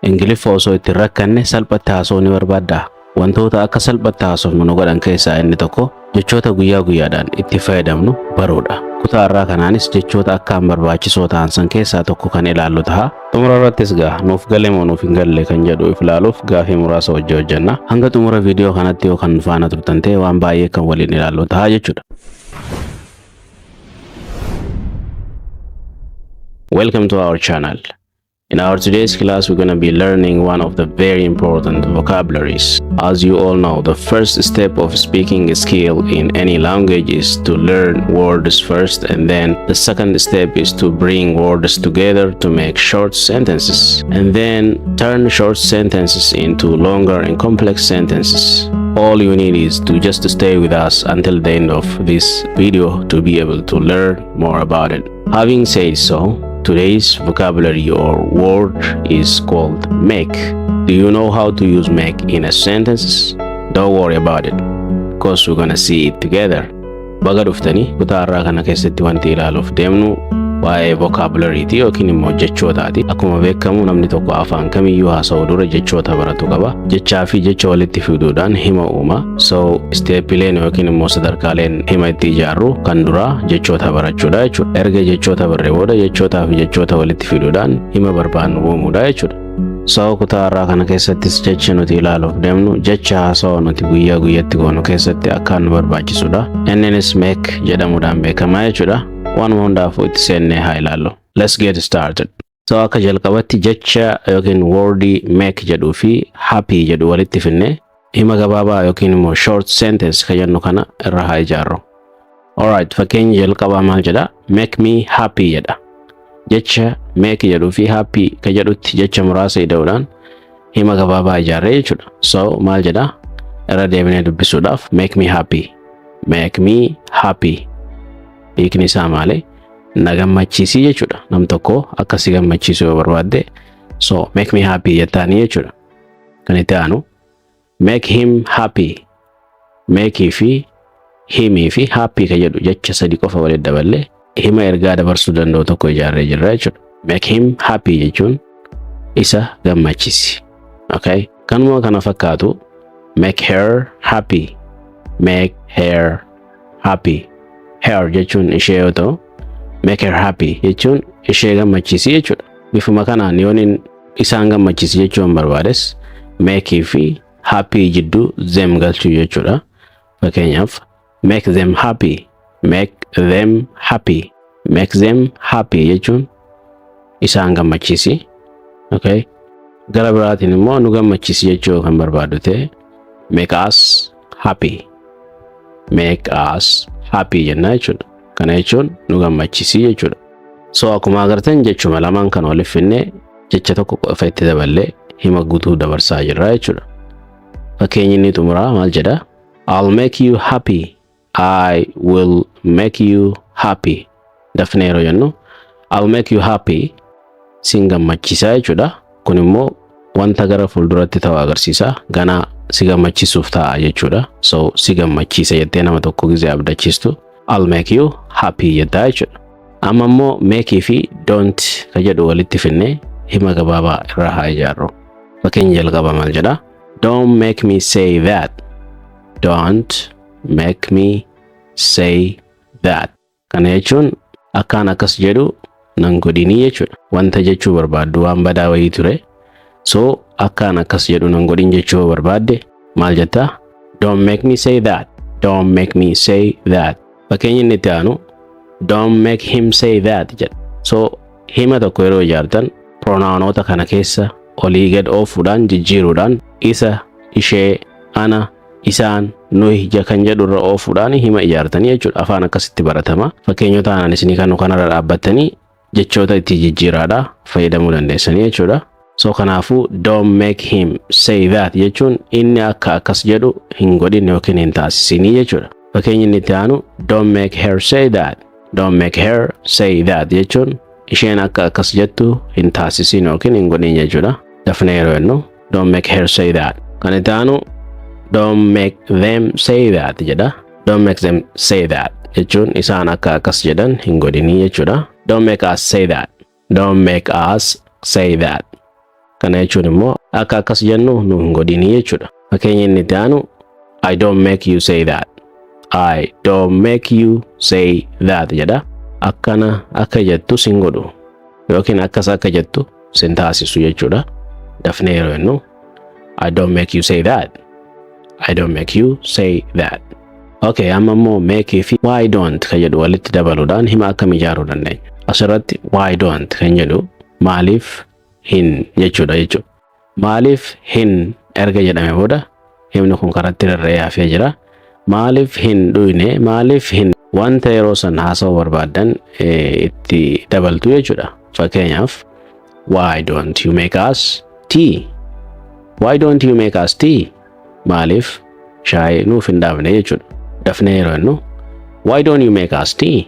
Ingiliffa osoo itti hin rakkanne salphatti haasa'uu ni barbaaddaa? Wantoota akka salphatti haasofnu nu godhan keessaa inni tokko jechoota guyyaa guyyaadhaan itti fayyadamnu baruudha. Kutaa har'aa kanaanis jechoota akkaan barbaachisoo ta'an san keessaa tokko kan ilaallu taha. Xumura irrattis gaa nuuf gale moo nuuf hin galle kan jedhu if ilaaluuf gaafii muraasa wajji hojjenna. Hanga xumura viidiyoo kanatti yoo kan nu faana turtan ta'e waan baay'ee kan waliin ilaallu taha jechuudha. Welcome to our channel. In our today's class, we're going to be learning one of the very important vocabularies. As you all know, the first step of speaking skill in any language is to learn words first, and then the second step is to bring words together to make short sentences, and then turn short sentences into longer and complex sentences. All you need is to just stay with us until the end of this video to be able to learn more about it. Having said so, today's vocabulary or word is called "make." Do you know how to use "make" in a sentence? Don't worry about it, because we're gonna see it together. Baga dhuftanii. Kutaa har'aa kana keessatti wanti ilaaluuf deemnu waa'ee vocabularyiti yookiin immoo jechootaati. Akkuma beekamu, namni tokko afaan kamiyyuu haasa'u dura jechoota baratu qaba. Jechaa fi jecha walitti fiduudhaan hima uuma. So stepileen yookiin immoo sadarkaaleen hima itti ijaarru kan duraa jechoota barachuudha jechuudha. Erga jechoota barree booda jechootaa fi jechoota walitti fiduudhaan hima barbaannu uumuudha jechuudha. So kutaa har'aa kana keessattis jechi nuti ilaaluuf deemnu jecha haasawaa nuti guyyaa guyyatti goonu keessatti akkaan nu barbaachisudha. Inninis "make" jedhamuudhaan beekamaa jechuudha. Waanuma hundaafuu itti seennee haa ilaallu. Let's get started. So akka jalqabatti jecha yookiin wordii "make" jedhuu fi "happy" jedhu walitti finnee hima gabaabaa yookiin immoo short sentence kan jennu kana irra haa ijaarru. Alright, fakkeenyi jalqabaa maal jedha? "Make me happy" jedha. Jecha "make" jedhuu fi "happy" ka jedhutti jecha muraasa ida'uudhaan hima gabaabaa ijaarree jechuudha. So maal jedha? Irra deebinee dubbisuudhaaf, "Make me happy. Make me happy." Hiikni isaa maali? Na gammachiisii jechuudha. Nam tokko akka si gammachiisu yoo barbaadde, so "make me happy" jettaanii jechuudha. Kan itti aanu "make him happy." "Make" fi "him" fi "happy" ka jedhu jecha sadi qofa walitti daballee hima ergaa dabarsuu danda'u tokko ijaarree jirra jechuudha. "Make him happy" jechuun isa gammachiisi. Okay? Kanuma kana fakkaatu "make her happy." "Make her happy." "Her" jechuun ishee yoo ta'u, "make her happy" jechuun ishee gammachiisi jechuudha. Bifuma kanaan yoon isaan gammachiisi jechuun barbaades, "make" fi "happy" jidduu "them" galchuu jechuudha. Fakkeenyaaf, "make them happy." "Make them happy." "Make them happy" jechuun isaan gammachiisi. Okay? Gara biraatiin immoo nu gammachiisi jechuu kan barbaadu ta'e, "make us happy." "Make us happy" jenna jechuudha. Kana jechuun nu gammachiisi jechuudha. So akkuma agartan jechuma lamaan kan waliif finnee jecha tokko qofa itti daballee hima guutuu dabarsaa jirra jechuudha. Fakkeenyi inni xumuraa maal jedha? "I'll make you happy." "I will make you happy." Dafnee yeroo jennu, "I'll make you happy", sin gammachiisaa jechuudha. Kun immoo wanta gara fuulduratti ta'u agarsiisa. Ganaa si gammachiisuuf ta'a jechuudha. So si gammachiisa jettee nama tokko gizee abdachiistu, "I'll make you happy" jettaa jechuudha. Amma immoo "make" fi "don't" ka jedhu walitti finnee hima gabaabaa irraa haa ijaarru. Fakkeenya jalqaba maal jedha? "Don't make me say that." "Don't make me say that." Kana jechuun akkaan akkas jedhu nan godhinii jechuudha. Wanta jechuu barbaaddu waan badaa wayii ture. So akkaan akkas jedhu nan godhin jechuu barbaadde maal jettaa? "Don't make me say that." "Don't make me say that." Fakkeenyi inni itti aanu "Don't make him say that" jedha. So hima tokko yeroo ijaartan pronounoota kana keessa olii gad oofuudhaan, jijjiiruudhaan, isa, ishee, ana, isaan, nuyi kan jedhu irra oofuudhaan hima ijaartanii jechuudha. Afaan akkasitti baratama. Fakkeenyota aanan isinii kanu kanarra dhaabbattanii jechoota itti jijjiiraadha fayyadamuu dandeessanii jechuudha. So kanaafuu "don't make him say that" jechuun inni akka akkas jedhu hin godhin yookiin hin taasisinii jechuudha. Fakkeenyi inni itti aanu "Don't make her say that." "Don't make her say that" jechuun isheen akka akkas jettu hin taasisin yookiin hin godhin jechuudha. Dafnee yeroo jennu, "Don't make her say that." Kan itti aanu "Don't make them say that" jedha. "Don't make them say that" jechuun isaan akka akkas jedhan hin godhinii jechuudha. "Don't make us say that." "Don't make us say that." Kana jechuun immoo akka akkas jennu nu hin godhinii jechuudha. Fakkeenya inni itti aanu, "I don't make you say that." "I don't make you say that" jedha. Akkana akka jettu sin godhu yookiin akkas akka jettu sin taasisu jechuudha. Dafnee yeroo jennu, "I don't make you say that." "I don't make you say that." Okay, amma immoo make fi why don't kan jedhu walitti dabaluudhaan hima akkam ijaaruu dandeenya? Asirratti why don't kan jedhu maaliif hin jechuudha. Maaliif hin erga jedhame booda himni kun karatti rarra'ee hafee jira. Maaliif hin dhuyne, maaliif hin wanta yeroo san haasa'uu barbaaddan itti dabaltu jechuudha. Fakkeenyaaf, "Why don't you make us tea? Why don't you make us tea?" Maaliif shaayii nuuf hin dhaabne jechuudha. Dafnee yeroo jennu, "Why don't you make us tea?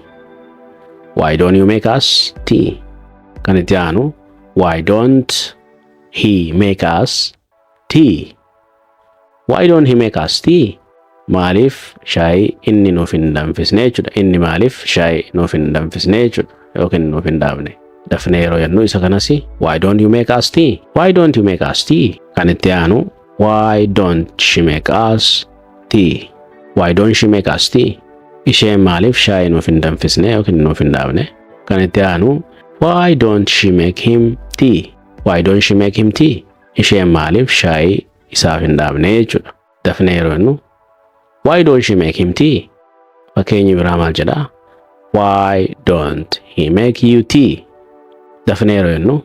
Why don't you make us tea?" Kan itti aanu, "Why don't he make us tea? Why don't he make us tea?" Maaliif shaayii inni nuuf hin danfisne jechuudha. Inni maaliif shaayii nuuf hin danfisne jechuudha yookiin nuuf hin dhaabne. Dafnee yeroo jennu isa kanas, "Why don't you make us tea? Why don't you make us tea?" Kan itti aanu, "Why don't she make us tea? Why don't she make us tea?" Isheen maaliif shaayii nuuf hin danfisne yookiin nuuf hin dhaabne? Kan itti aanu, "Why don't she make him tea? Why don't she make him tea?" Isheen maaliif shaayii isaaf hin dhaabne jechuudha. Dafnee yeroo jennu, "Why don't she make him tea?" Fakkeenyi biraa maal jedhaa? "Why don't he make you tea?" Dafnee yeroo jennu,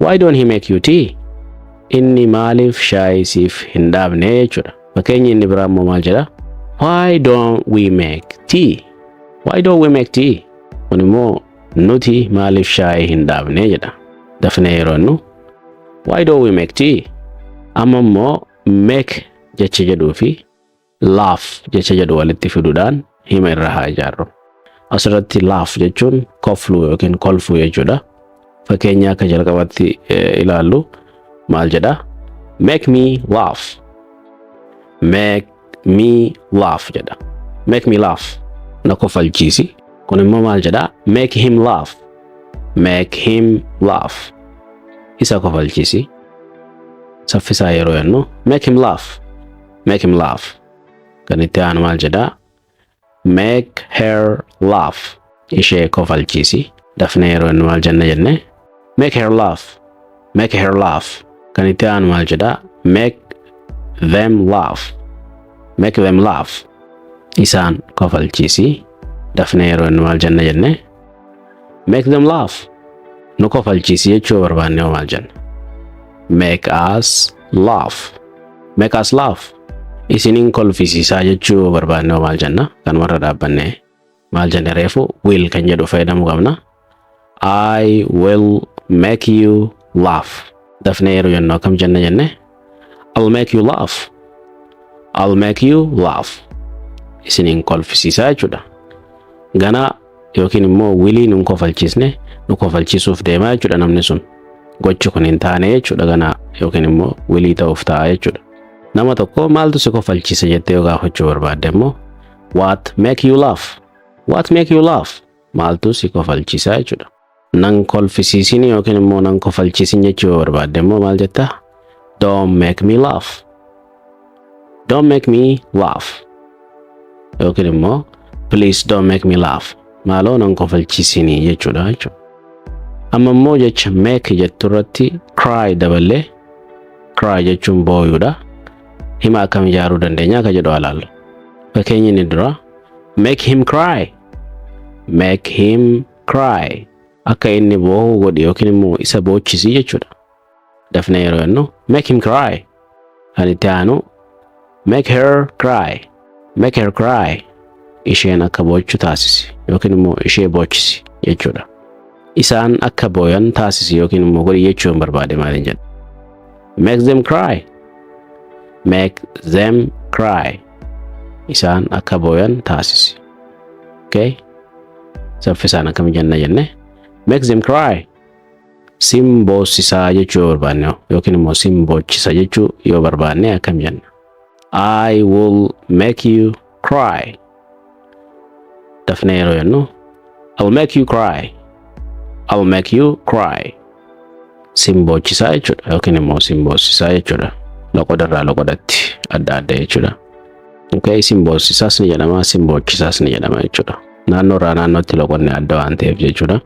"Why don't he make you tea?" Inni maaliif shaayii siif hin dhaabne jechuudha. Fakkeenyi inni biraa immoo maal jedhaa? "Why don't we make tea? Why don't we make tea?" Kun immoo nuti maaliif shaayii hin dhaabne jedha. Dafnee yeroo jennu, "Why don't we make tea?" Amma immoo make jecha jedhuu fi laugh jecha jedhu walitti fiduudhaan hima irra haa ijaarru. Asirratti laugh jechuun kofluu yookiin kolfuu jechuudha. Fakkeenya akka jalqabatti ilaallu maal jedha? "Make me laugh." "Make me laugh" jedha. "Make me laugh." Na kofalchiisi. Kun immoo maal jedha? "Make him laugh." "Make him laugh." Isa kofalchiisi. Saffisaa yeroo jennu, "Make him laugh. Make him laugh." Kan itti aanu maal jedha? "Make her laugh." Ishee kofalchiisi. Dafnee yeroo jennu maal jenna jenne? "Make her laugh. Make her laugh." Kan itti aanu maal jedha? "Make them laugh. Make them laugh." Isaan kofalchiisi. Dafnee yeroo jennu maal jenna jenne? "Make them laugh." Nu kofalchiisi jechuu barbaanne hoo maal jenna? "Make us laugh. Make us laugh." Isiniin kolfisiisaa jechuu barbaanne hoo maal jenna? Kan warra dhaabbanne maal jenne reefu? Will kan jedhu fayyadamuu qabna. "I will make you laugh." Dafnee yeroo jennu akkam jenna jenne? "I'll make you laugh. I'll make you laugh." Isiniin kolfisiisaa jechuudha. Ganaa yookiin immoo willii nun kofalchiisne, nu kofalchiisuuf deemaa jechuudha namni sun. Gochi kun hin taane jechuudha, ganaa yookiin immoo willii ta'uuf ta'a jechuudha. Nama tokko maaltu si kofalchiisa jettee yoo gaafachuu barbaadde immoo, "What make you laugh? What make you laugh?" Maaltu si kofalchiisa jechuudha. Nan kolfisiisin yookiin immoo nan kofalchiisin jechuu yoo barbaadde immoo maal jettaa? "Don't make me laugh. Don't make me laugh." Yookiin immoo "Please don't make me laugh." Maaloo nan kofalchiisinii jechuudha. Amma immoo jecha make jettu irratti cry daballee, cry jechuun booyuudha. Hima akkam ijaaruu dandeenya akka jedhu ilaallu. Fakkeenyi inni dura, "Make him cry. Make him cry." Akka inni boo'u godhi yookiin immoo isa boochisi jechuudha. Dafnee yeroo jennu, "Make him cry." Kan itti aanu, "Make her cry. Make her cry." Isheen akka boochu taasisi yookiin immoo ishee boochisi jechuudha. Isaan akka booyan taasisi yookiin immoo godhi jechuu hin barbaade maaliin jedha? "Make them cry. Make them cry." Isaan akka booyan taasisi. Okay? Saffisaan akkam jenna jenne? "Make them cry." Sin boossisaa jechuu yoo barbaanne yookiin immoo sin boochisa jechuu yoo barbaanne akkam jenna? "I will make you cry." Dafnee yeroo jennu, "I'll make you cry. I'll make you cry." Sin boochisaa jechuudha yookiin immoo sin boossisaa jechuudha. Loqodarraa loqodatti adda adda jechuudha. Okay, sin boossisaas ni jedhama, sin boochisaas ni jedhama jechuudha. Naannoorraa naannootti loqonni adda waan ta'eef jechuudha.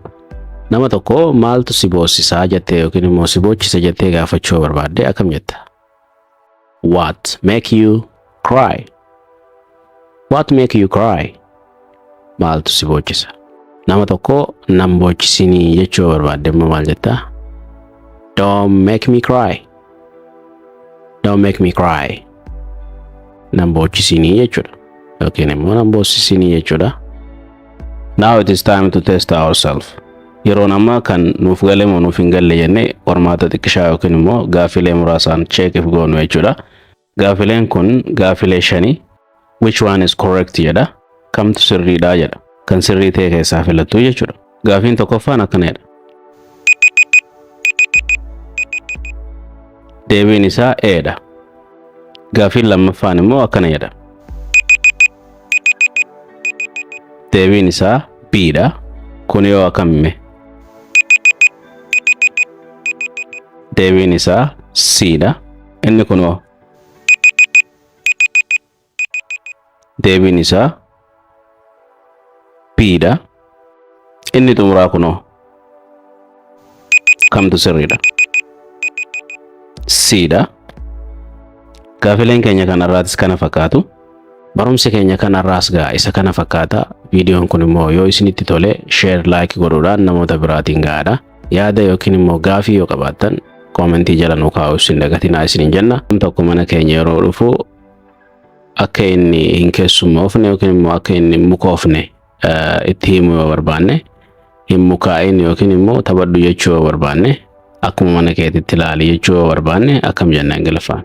Nama tokko maaltu si boossisaa jettee yookiin immoo si boochisa jettee gaafachuu barbaadde akkam jetta? What make you cry? What make you cry? Maaltu si boochisa? Nama tokko nan boochisinii jechuu barbaadde immoo maal jettaa? Don't make me cry. Don't make me cry. Nan boochisinii jechuudha. Yookiin immoo nan boossisinii jechuudha. Now it is time to test ourselves. Yeroon ammaa kan nuuf galee moo nuuf hin galle jennee qormaata xiqqishaa yookiin immoo gaafilee muraasaan check if goonu jechuudha. Gaafileen kun gaafilee shani. Which one is correct jedha. Kamtu sirriidha jedha. Kan sirrii ta'e keessaa filattu jechuudha. Gaafiin tokkoffaan akkana jedha. Deebiin isaa A dha. Gaafiin lammaffaan immoo akkana jedha. Deebiin isaa B dha. Kun yoo akkam hime? Deebiin isaa C dha. Inni kunoo? Deebiin isaa B dha. Inni xumuraa kunoo? Kamtu sirriidha? C dha. Gaafileen keenya kanarraatis kana fakkaatu. Barumsi keenya kanarraas gaa isa kana fakkaata. Viidiyoon kun immoo yoo isinitti tole share, like godhuudhaan namoota biraatiin gahaadha. Yaada yookiin immoo gaafii yoo qabaattan koomentii jala nu kaa'uu isin dagatinaa isiniin jenna. Tokko mana keenya yeroo dhufu akka inni hin keessummoofne yookiin immoo akka inni hin mukoofne itti himuu yoo barbaanne, hin mukaa'in yookiin immoo taphadhu jechuu yoo barbaanne, akkuma mana keetitti ilaali jechuu yoo barbaanne akkam jenna Ingiliffaan?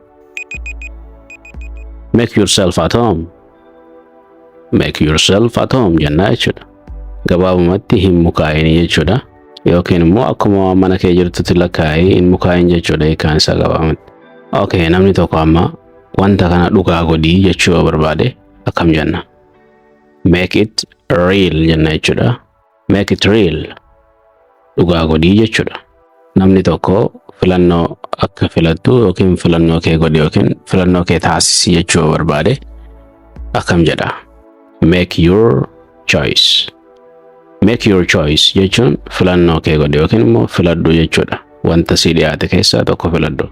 Make yourself at home. Make yourself at home jennaa jechuudha. Gabaabumatti hin mukaa'in jechuudha. Yookiin immoo akkuma mana kee jirtutti lakkaa'ii hin mukaa'in jechuudha hiikkaan isaa gabaabumatti. Okay, namni tokko amma wanta kana dhugaa godhii jechuu yoo barbaade akkam jenna? Make it real jenna jechuudha. Make it real. Dhugaa godhii jechuudha. Namni tokko filannoo akka filattu yookiin filannoo kee godhi yookiin filannoo kee taasisi jechuu yoo barbaade akkam jedha? Make your choice. Make your choice jechuun filannoo kee godhi yookiin immoo filadhu jechuudha. Wanta sii dhiyaate keessaa tokko filadhu.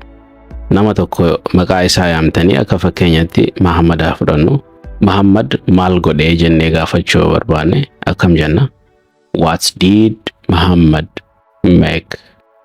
Nama tokko maqaa isaa yaamtanii, akka fakkeenyatti Mahammad haa fudhannu. Mahammad maal godhee jennee gaafachuu yoo barbaanne akkam jenna? What did Muhammad make?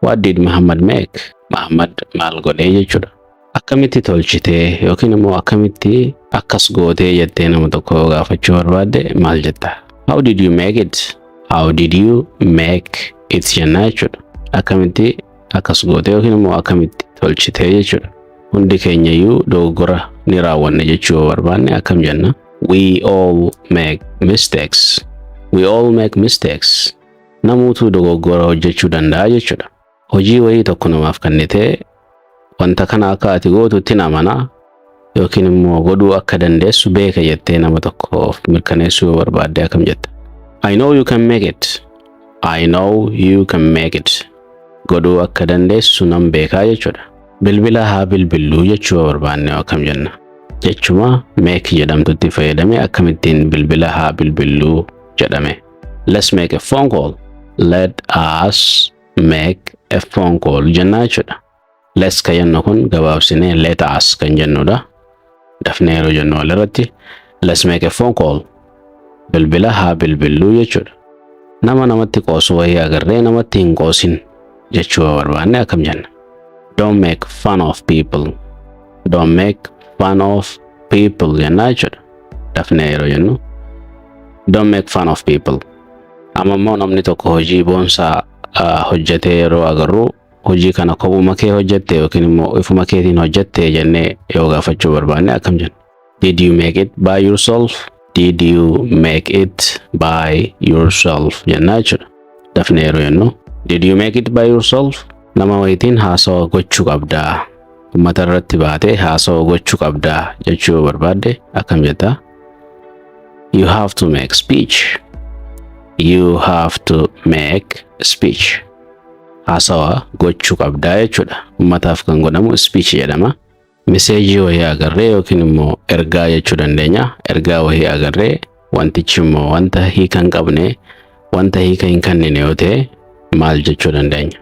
What did Muhammad make? Muhammad maal godhee jechuudha. Akkamitti tolchitee yookiin immoo akkamitti akkas gootee jettee nama tokko gaafachuu barbaadde maal jetta? How did you make it? How did you make it jennaa jechuudha. Akkamitti akkas gootee yookiin immoo akkamitti tolchitee jechuudha. Hundi keenya iyyuu dogoggora ni raawwanne jechuu yoo barbaanne akkam jenna? We all make mistakes. We all make mistakes. Namuutuu dogoggora hojjechuu danda'a jechuudha. Hojii wayii tokko namaaf kennitee, wanta kana akka ati gootutti amana yookiin immoo godhuu akka dandeessu beeka jettee nama tokkoof mirkaneessuu yoo barbaadde akkam jetta? I know you can make it. I know you can make it. Godhuu akka dandeessu nan beekaa jechuudha. Bilbila haa bilbilluu jechuu yoo barbaanne akkam jenna? Jechuma make jedhamtutti fayyadame akkamittiin bilbila haa bilbilluu jedhame? Let's make a phone call. Let us make a phone call jennaa jechuudha. Let's kan jennu kun gabaabsinee let us kan jennudha. Dafnee yeroo jennu walirratti let's make a phone call. Bilbila haa bilbilluu jechuudha. Nama namatti qoosu wayii agarree namatti hin qoosin jechuu yoo barbaanne akkam jenna? Don't make fun of people. Don't make fun of people jennaa jechuudha. Dafnee yeroo jennu don't make fun of people. Amma immoo namni tokko hojii boonsaa hojjetee yeroo agarru, hojii kana kophuma kee hojjette yookiin immoo ifuma keetiin hojjette jennee yoo gaafachuu barbaanne akkam jenna? Did you make it by yourself? Did you make it by yourself jennaa jechuudha. Dafnee yeroo jennu did you make it by yourself? Nama wayitiin haasawa gochuu qabdaa. Uummata irratti baatee haasawa gochuu qabdaa jechuu yoo barbaadde akkam jettaa? You have to make speech. You have to make speech. Haasawaa gochuu qabdaa jechuudha. Ummataaf kan godhamu speech jedhama. Message wayii agarree yookiin immoo ergaa jechuu dandeenya. Ergaa wayii agarree, wantichi immoo wanta hiika hin qabne, wanta hiika hin kennine yoo ta'e maal jechuu dandeenya?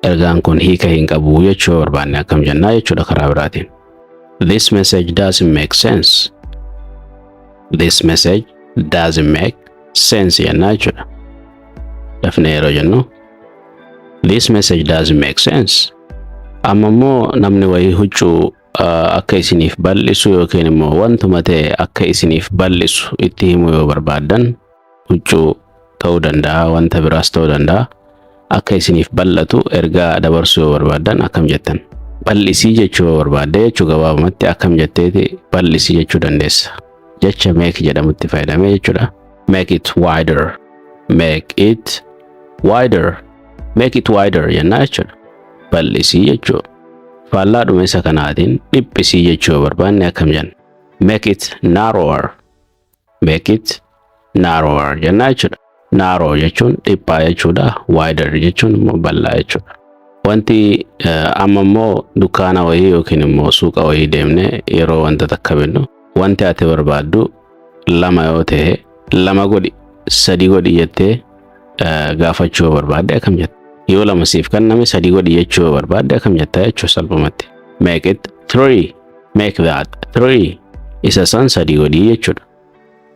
Ergaan kun hiika hin qabu jechuu yoo barbaanne akkam jennaa jechuudha karaa biraatiin? This message doesn't make sense. This message doesn't make sense jennaa jechuudha. Dafnee yeroo jennu, "This message doesn't make sense." Amma immoo namni wayii huccuu akka isiniif bal'isu yookiin immoo wantuma ta'e akka isiniif bal'isu itti himuu yoo barbaaddan, huccuu ta'uu danda'a, wanta biraas ta'uu danda'a. Akka isiniif bal'atu ergaa dabarsuu yoo barbaaddan akkam jettan? Bal'isii jechuu yoo barbaadde jechuu, gabaabumatti akkam jetteeti bal'isii jechuu dandeessa? Jecha "make" jedhamutti fayyadamee jechuudha. Make it wider. Make it wider. Make it wider jennaa jechuudha. Bal'isii jechuu. Faallaa isa kanaatiin dhiphisii jechuu yoo barbaanne akkam jenna? Make it narrower. Make it narrower jennaa jechuudha. Narrow jechuun dhiphaa jechuudha. Wider jechuun immoo bal'aa jechuudha. Wanti amma immoo dukkaana wayii yookiin immoo suuqa wayii deemne yeroo wanta takka binnu, wanti ati barbaaddu lama yoo ta'e, lama godhi, sadi godhi jettee gaafachuu yoo barbaadde akkam jetta? Yoo lama siif kenname, sadi godhi jechuu yoo barbaadde akkam jetta jechuu salphumatti? Make it three. Make that three. Isa san sadi godhi jechuudha.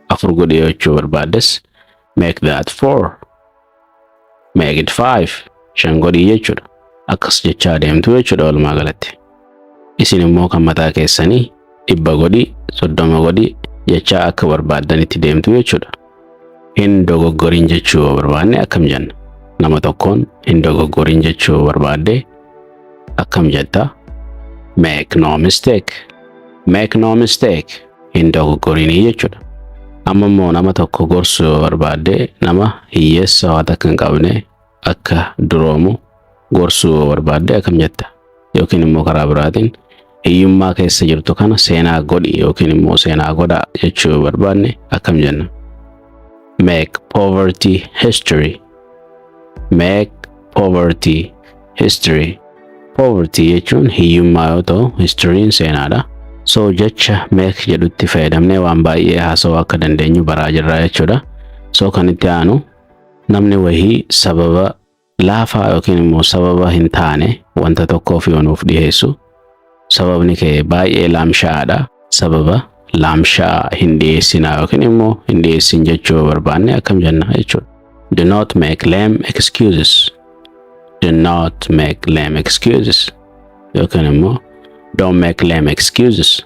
Afur godhi jechuu barbaaddes, make that four. Make it five. Shan godhi jechuudha. Akkas jechaa deemtu jechuudha walumaa galatti. Isin immoo kan mataa keessanii 100 godhi, 30 godhi jechaa akka barbaaddanitti deemtu jechuudha. Hin dogoggorin jechuu yoo barbaanne akkam jenna? Nama tokkoon hin dogoggorin jechuu yoo barbaadde akkam jetta? Make no mistake. Make no mistake. Hin dogoggorinii jechuudha. Amma immoo nama tokko gorsuu yoo barbaadde, nama hiyyeessa waan akka hin qabne akka duroomu gorsuu yoo barbaadde akkam jetta? Yookiin immoo karaa biraatiin hiyyummaa keessa jirtu kana seenaa godhi yookiin immoo seenaa godhaa jechuu yoo barbaanne akkam jenna? Make poverty history. Make poverty history. Poverty jechuun hiyyummaa yoo ta'u, historyn seenaadha. So jecha "make" jedhutti fayyadamnee waan baay'ee haasawuu akka dandeenyu baraa jirra jechuudha. So kan itti aanu, namni wayii sababa laafaa yookiin immoo sababa hin taane wanta tokkoof yoo nuuf dhiyeessu, sababni kee baay'ee laamsha'aadha. Sababa laamsha'aa hin dhiyeessinaa yookiin immoo hin dhiyeessin jechuu yoo barbaanne akkam jenna jechuudha? Do not make lame excuses. Do not make lame excuses. Yookiin immoo don't make lame excuses.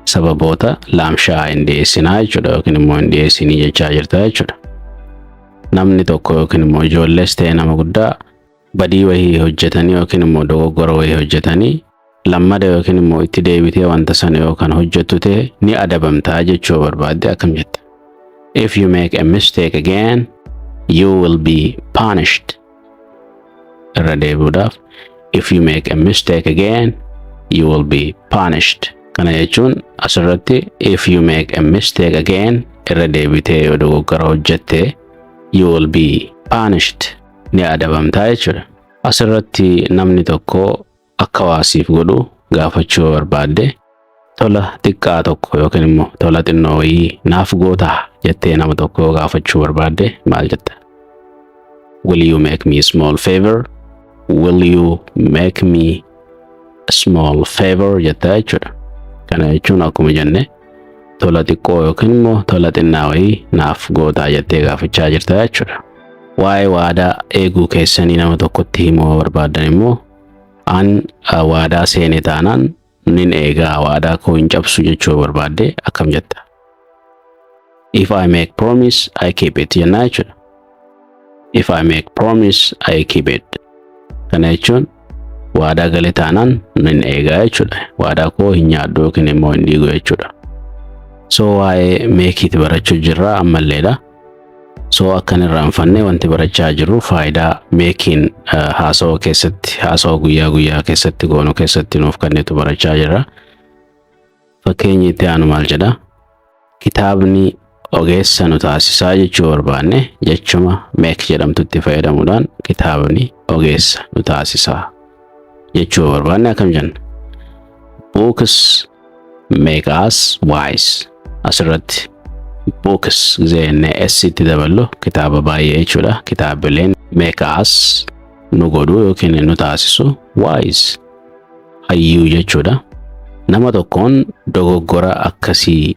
Sababoota laamsha'aa hin dhiyeessinaa jechuudha yookiin immoo hin dhiyeessinii jechaa jirta jechuudha. Namni tokko yookiin immoo ijoollees ta'e nama guddaa badii wayii hojjetanii yookiin immoo dogoggora wayii hojjetanii, lammada yookiin immoo itti deebitee wanta sana yookaan hojjettu ta'e ni adabamtaa jechuu barbaadde akkam jetta? If you make a mistake again, you will be punished. Irra deebi'uudhaaf, if you make a mistake again, you will be punished. Kana jechuun asirratti if you make a mistake again, irra deebitee yoo dogoggora hojjette, you will be punished, ni adabamtaa jechuudha. Asirratti namni tokko akka waasiif godhu gaafachuu barbaadde, tola xiqqaa tokko yookiin immoo tola xinnoo wayii naaf gootaa jettee nama tokko gaafachuu barbaadde maal jetta? Will you make me a small favor? Will you make me a small favor jetta jechuudha. Kana jechuun akkuma jenne tola xiqqoo yookiin immoo tola xinnaa wayii naaf gootaa jettee gaafachaa jirta jechuudha. Waa'ee waadaa eeguu keessanii nama tokkotti himuu barbaaddan immoo, an waadaa seene taanaan nin eegaa, waadaa koo hin cabsu jechuu barbaadde akkam jetta? If I make promise, I keep it jennaa jechuudha. If I make promise, I keep it. Kana jechuun waadaa gale taanaan nin eegaa jechuudha. Waadaa koo hin nyaadhu yookiin immoo hin diigu jechuudha. So waa'ee make it barachuu jirra ammalleedha. So akka hin irraanfanne, wanti barachaa jirru faayidaa makeiin haasawaa keessatti, haasawaa guyyaa guyyaa keessatti goonu keessatti nuuf kennitu barachaa jirra. Fakkeenyi itti aanu maal jedha? Kitaabni ogeessa nu taasisaa jechuu barbaanne, jechuma "make" jedhamtutti fayyadamuudhaan kitaabni Ogeessa nu taasisa jechuu barbaanne akkam jenna? Books make us wise. Asirratti books jennee s itti daballu kitaaba baay'ee jechuudha. Kitaabileen make us nu godhu yookiin nu taasisu wise, hayyuu jechuudha. Nama tokkoon dogoggora akkasii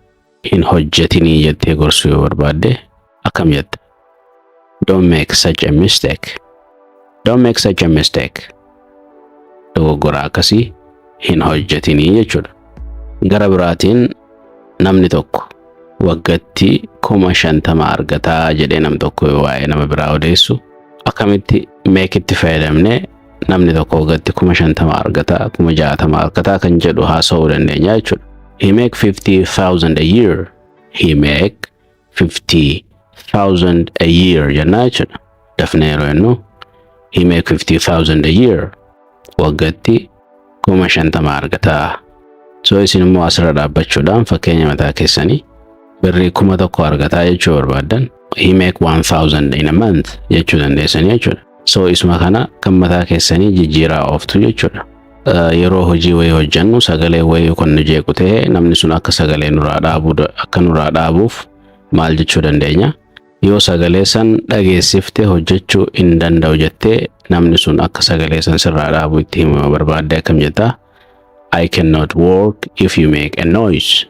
hin hojjetinii jettee gorsuu yoo barbaadde akkam jetta? Don't make such a mistake. Don't make such a mistake. Dogoggora akkasii hin hojjetinii jechuudha. Gara biraatiin namni tokko waggatti 50,000 argataa jedhee nam tokko yoo waa'ee nama biraa odeessu, akkamitti make itti fayyadamne namni tokko waggatti 50,000 argataa, 60,000 argataa kan jedhu haasa'uu dandeenya jechuudha. He make 50,000 a year. He make 50,000 a year jennaa jechuudha. Dafnee yeroo jennu, he make 50,000 a year. Waggatti 50,000 argataa. So isin immoo asirra dhaabbachuudhaan fakkeenya mataa keessanii birrii 1,000 argataa jechuu barbaaddan, he make 1000 in a month jechuu dandeessanii jechuudha. So isuma kana kan mataa keessanii jijjiiraa ooftu jechuudha. Yeroo hojii wayii hojjennu sagalee wayii kan nu jeequ ta'e, namni sun akka sagalee nurraa dhaabuu akka nurraa dhaabuuf maal jechuu dandeenya? Yoo sagalee san dhageessiftee hojjechuu hin danda'u jettee namni sun akka sagalee san sirraa dhaabuu itti himuu yoo barbaadde akkam jettaa? I cannot work if you make a noise.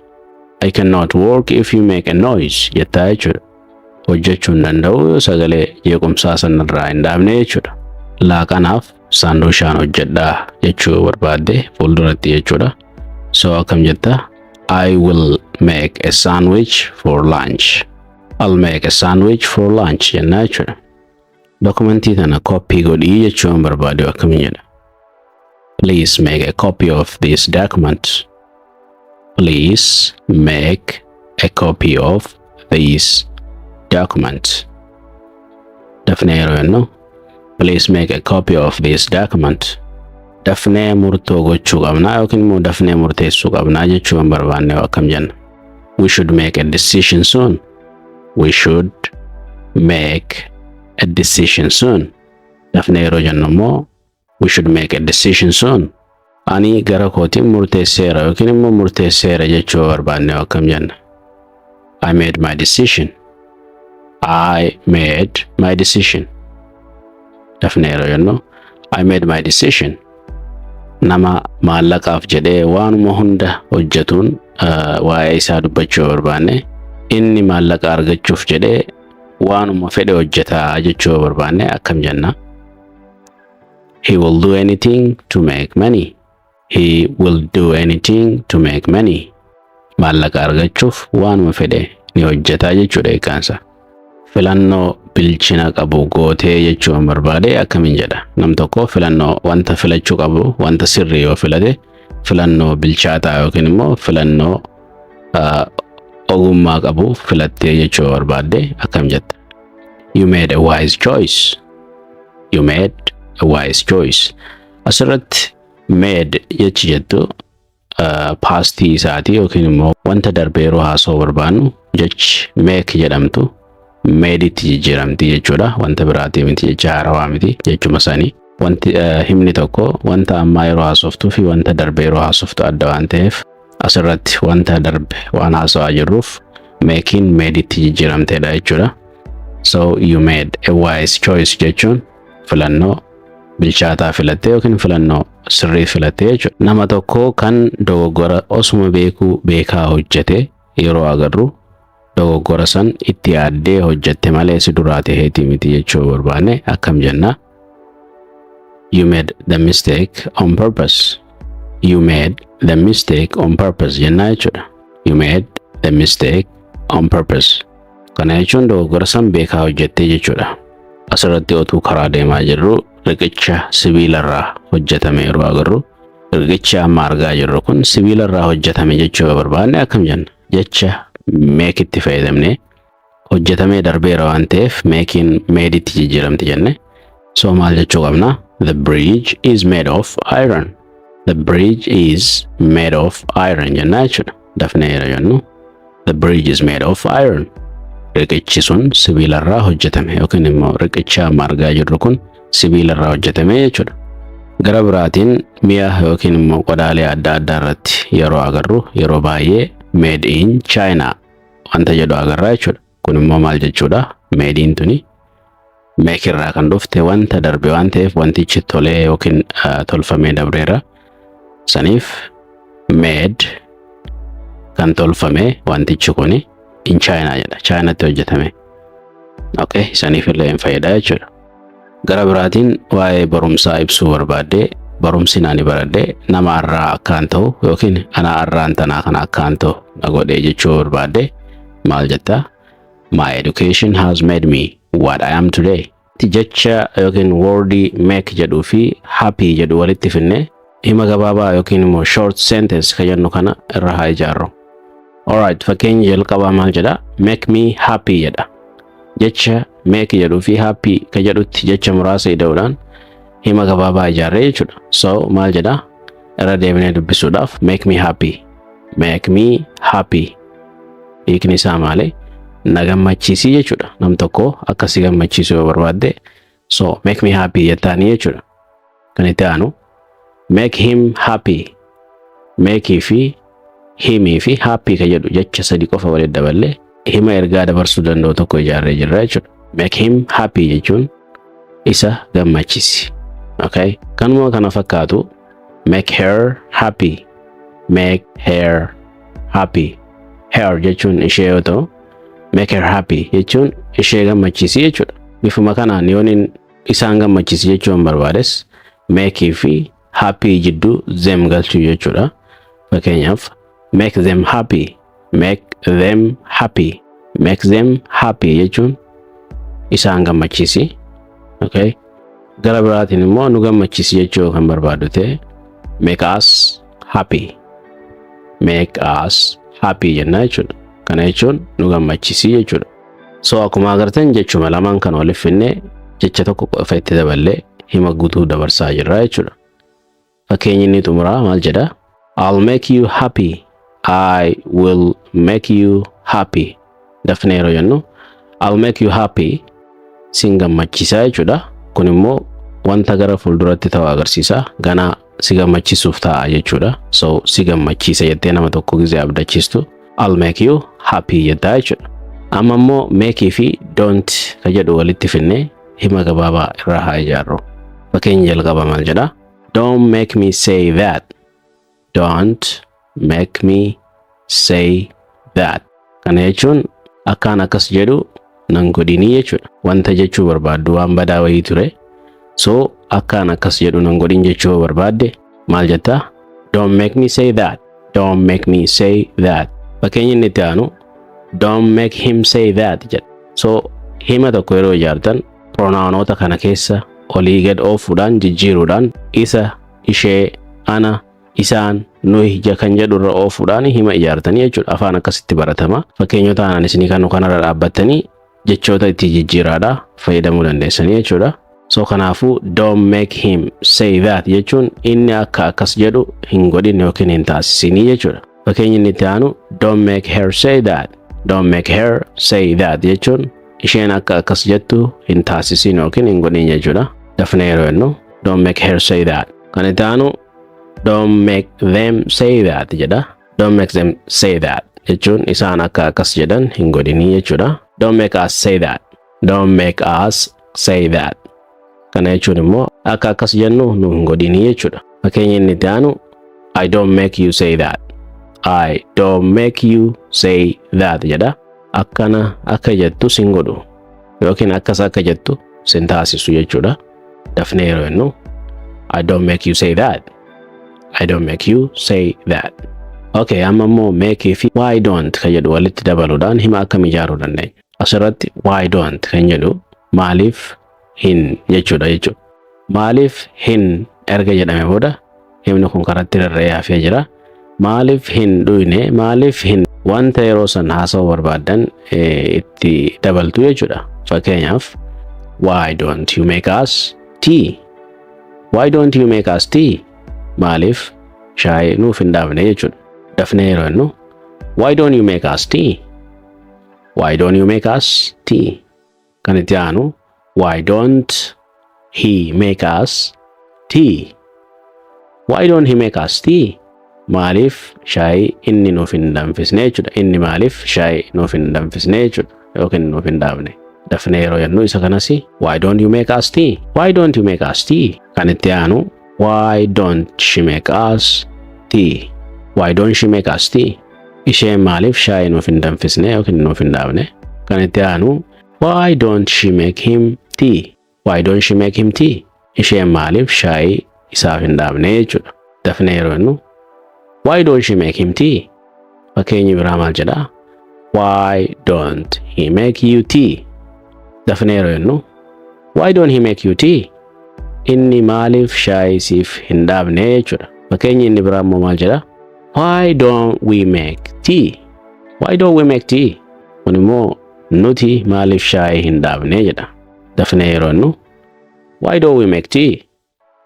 I cannot work if you make a noise jettaa jechuudha. Hojjechuu hin danda'u yoo sagalee jeequmsaa sanarraa hin dhaabne jechuudha. Laaqanaaf saanduushaan hojjedhaa jechuu barbaadde fuulduratti jechuudha. So akkam jettaa? I will make a sandwich for lunch. I'll make a sandwich for lunch jennaa jechuudha. Dokumentii tana koppii godhii jechuun barbaade akkamiin jedha? Please make a copy of this document. Please make a copy of this document. Dafnee yeroo jennu, please make a copy of this document. Dafnee murtoo gochuu qabnaa yookiin immoo dafnee murteessuu qabnaa jechuu kan barbaanne akkam jenna? We should make a decision soon. We should make a decision soon. Dafnee yeroo jennu immoo, we should make a decision soon. Ani gara kootiin murteesseera yookiin immoo murteesseera jechuu barbaanne akkam jenna? I made my decision. I made my decision. Dafnee yeroo jennu, I made my decision. Nama maallaqaaf jedhee waanuma hunda hojjetuun waa'ee isaa dubbachuu barbaanne, inni maallaqa argachuuf jedhee waanuma fedhe hojjetaa jechuu barbaanne akkam jenna? He will do anything to make money. He will do anything to make money. Maallaqa argachuuf waanuma fedhe ni hojjetaa jechuudha hiikkaansa. Filannoo bilchina qabu gootee jechuun barbaade akkamiin jedha? Nam tokko filannoo wanta filachuu qabu, wanta sirrii yoo filate, filannoo bilchaataa yookiin immoo filannoo ogummaa qabu filattee jechuu barbaadde akkam jetta? You made a wise choice. You made a wise choice. Asirratti made jechi jettu pastii isaati yookiin immoo wanta darbe yeroo haasa'uu barbaannu jechi make jedhamtu madeitti jijjiiramti jechuudha. Wanta biraatii miti, jecha haarawaa miti, jechuma sanii. Wanti himni tokko wanta ammaa yeroo haasoftuu fi wanta darbe yeroo haasoftu adda waan ta'eef, asirratti wanta darbe waan haasawaa jirruuf makeiin madeitti jijjiiramteedha jechuudha. So you made a wise choice jechuun filannoo bilchaataa filattee yookiin filannoo sirrii filattee jechuudha. Nama tokko kan dogoggora osuma beekuu beekaa hojjete yeroo agarru, dogoggora san itti yaaddee hojjette malee si duraa ta'eetii miti jechuu barbaanne akkam jenna? You made the mistake on purpose. You made the mistake on purpose jennaa jechuudha. You made the mistake on purpose. Kana jechuun dogoggora san beekaa hojjettee jechuudha. Asirratti otuu karaa deemaa jirru riqicha sibiilarraa hojjetame yeroo agarru, riqicha amma argaa jirru kun sibiilarraa hojjetame jechuu barbaanne akkam jenna? Jecha make itti fayyadamne hojjetamee darbeera waan ta'eef makeiin madeitti jijjiiramti jenne. So maal jechuu qabna? The bridge is made of iron. The bridge is made of iron jennaa jechuudha. Dafnee yeroo jennu, the bridge is made of iron. Riqichi sun sibiilarraa hojjetame yookiin immoo riqicha amma argaa jirru kun Sibiila irraa hojjetame jechuudha. Gara biraatiin mi'a yookiin immoo qodaalee adda addaa irratti yeroo agarru, yeroo baay'ee "Made in China" wanta jedhu agarra jechuudha. Kun immoo maal jechuudha? Made in tuni make irraa kan dhufte, wanta darbe waan ta'eef, wantichi tolee yookiin tolfamee dabreera. Saniif made, kan tolfame, wantichi kuni in China jedha. Chaayinaatti hojjetame. Okay, saniif illee hin fayyada jechuudha. Gara biraatiin waa'ee barumsaa ibsuu barbaadde, barumsi ani baradhe nama har'aa akkaan ta'u yookiin ana har'aan tanaa kana akkaan ta'u na godhe jechuu barbaadde maal jettaa? "My education has made me what I am today." Jecha yookiin wordii make jedhuu fi happy jedhu walitti finne hima gabaabaa yookiin immoo short sentence kan jennu kana irra haa ijaarru. Alright, fakkeenyi jalqabaa maal jedha? "Make me happy" jedha. Jecha make jedhuu fi happy ka jedhutti jecha muraasa ida'uudhaan hima gabaabaa ijaarree jechuudha. So maal jedha? Irra deebinee dubbisuudhaaf, "Make me happy. Make me happy." Hiikni isaa maali? Na gammachiisii jechuudha. Nam tokko akka si gammachiisu yoo barbaadde, so "Make me happy" jettaanii jechuudha. Kan itti aanu "make him happy". Make fi himii fi happy ka jedhu jecha sadi qofa walitti daballee hima ergaa dabarsuu danda'u tokko ijaarree jirra jechuudha. "Make him happy" jechuun isa gammachiisi. Okay? Kanuma kana fakkaatu "make her happy". "Make her happy". Her jechuun ishee yoo ta'u, "make her happy" jechuun ishee gammachiisi jechuudha. Bifuma kanaan yoon isaan gammachiisi jechuun barbaades, make fi happy jidduu them galchuu jechuudha. Fakkeenyaaf, "make them happy", "make them happy", "make them happy" jechuun isaan gammachiisi. Okay. Gara biraatiin immoo nu gammachiisi jechuu kan barbaadu ta'e, "make us happy", "make us happy" jenna jechuudha. Kana jechuun nu gammachiisi jechuudha. So akkuma agartan jechuma lamaan kan waliif finnee jecha tokko qofa itti daballee hima guutuu dabarsaa jirra jechuudha. Fakkeenyi inni xumuraa maal jedha? "I'll make you happy." "I will make you happy." Dafnee yeroo jennu, "I'll make you happy", sin gammachiisaa jechuudha. Kun immoo wanta gara fuulduratti ta'u agarsiisa. Ganaa si gammachiisuuf ta'a jechuudha. So si gammachiisa jettee nama tokko gizee abdachiistu, "I'll make you happy" jettaa jechuudha. Amma immoo make fi don't ka jedhu walitti finnee hima gabaabaa irraa haa ijaarru. Fakkeenya jalqaba maal jedha? "Don't make me say that." "Don't make me say that." Kana jechuun akkaan akkas jedhu nan godhinii jechuudha. Wanta jechuu barbaaddu waan badaa wayii ture. So akkaan akkas jedhu nan godhin jechuu barbaadde maal jettaa? "Don't make me say that." "Don't make me say that." Fakkeenya inni itti aanu "Don't make him say that" jedha. So hima tokko yeroo ijaartan pronounoota kana keessa olii gad oofuudhaan, jijjiiruudhaan, isa, ishee, ana, isaan, nuyi kan jedhu irra oofuudhaan hima ijaartanii jechuudha. Afaan akkasitti baratama. Fakkeenyota aanan isinii kanu kanarra dhaabbattanii jechoota itti jijjiiraadha fayyadamuu dandeessanii jechuudha. So kanaafuu "don't make him say that" jechuun inni akka akkas jedhu hin godhin yookiin hin taasisinii jechuudha. Fakkeenyi inni itti aanu "Don't make her say that." "Don't make her say that" jechuun isheen akka akkas jettu hin taasisin yookiin hin godhin jechuudha. Dafnee yeroo jennu, "Don't make her say that." Kan itti aanu "Don't make them say that" jedha. "Don't make them say that" jechuun isaan akka akkas jedhan hin godhinii jechuudha. "Don't make us say that." "Don't make us say that." Kana jechuun immoo akka akkas jennu nu hin godhinii jechuudha. Fakkeenya inni itti aanu "I don't make you say that." "I don't make you say that" jedha. Akkana akka jettu sin godhu yookiin akkas akka jettu sin taasisu jechuudha. Dafnee yeroo jennu, "I don't make you say that." "I don't make you say that." Okay, amma immoo make fi why don't kan jedhu walitti dabaluudhaan hima akkam ijaaruu dandeenya? Asirratti why don't kan jedhu maaliif hin jechuudha jechuudha. Maaliif hin erga jedhame booda himni kun karatti rarra'ee hafee jira. Maaliif hin dhuyne, maaliif hin wanta yeroo san haasa'uu barbaaddan itti dabaltu jechuudha. Fakkeenyaaf, "Why don't you make us tea? Why don't you make us tea?" Maaliif shaayii nuuf hin dhaabne jechuudha. Dafnee yeroo jennu, "Why don't you make us tea? Why don't you make us tea?" Kan itti aanu "Why don't he make us tea? Why don't he make us tea? Maaliif shaayii inni nuuf hin danfisne jechuudha. Inni maaliif shaayii nuuf hin danfisne jechuudha yookiin nuuf hin dhaabne. Dafnee yeroo jennu isa kanas, "Why don't you make us tea? Why don't you make us tea?" Kan itti aanu, "Why don't she make us tea? Why don't she make us tea?" Isheen maaliif shaayii nuuf hin danfisne yookiin nuuf hin dhaabne? Kan itti aanu, "Why don't she make him tea? Why don't she make him tea?" Isheen maaliif shaayii isaaf hin dhaabne jechuudha. Dafnee yeroo jennu, "Why don't she make him tea?" Fakkeenyi biraa maal jedhaa? "Why don't he make you tea?" Dafnee yeroo jennu, "Why don't he make you tea?" Inni maaliif shaayii siif hin dhaabne jechuudha. Fakkeenyi inni biraa immoo maal jedhaa? "Why don't we make tea? Why don't we make tea?" Kun immoo nuti maaliif shaayii hin dhaabne jedha. Dafnee yeroo jennu, "Why don't we make tea?"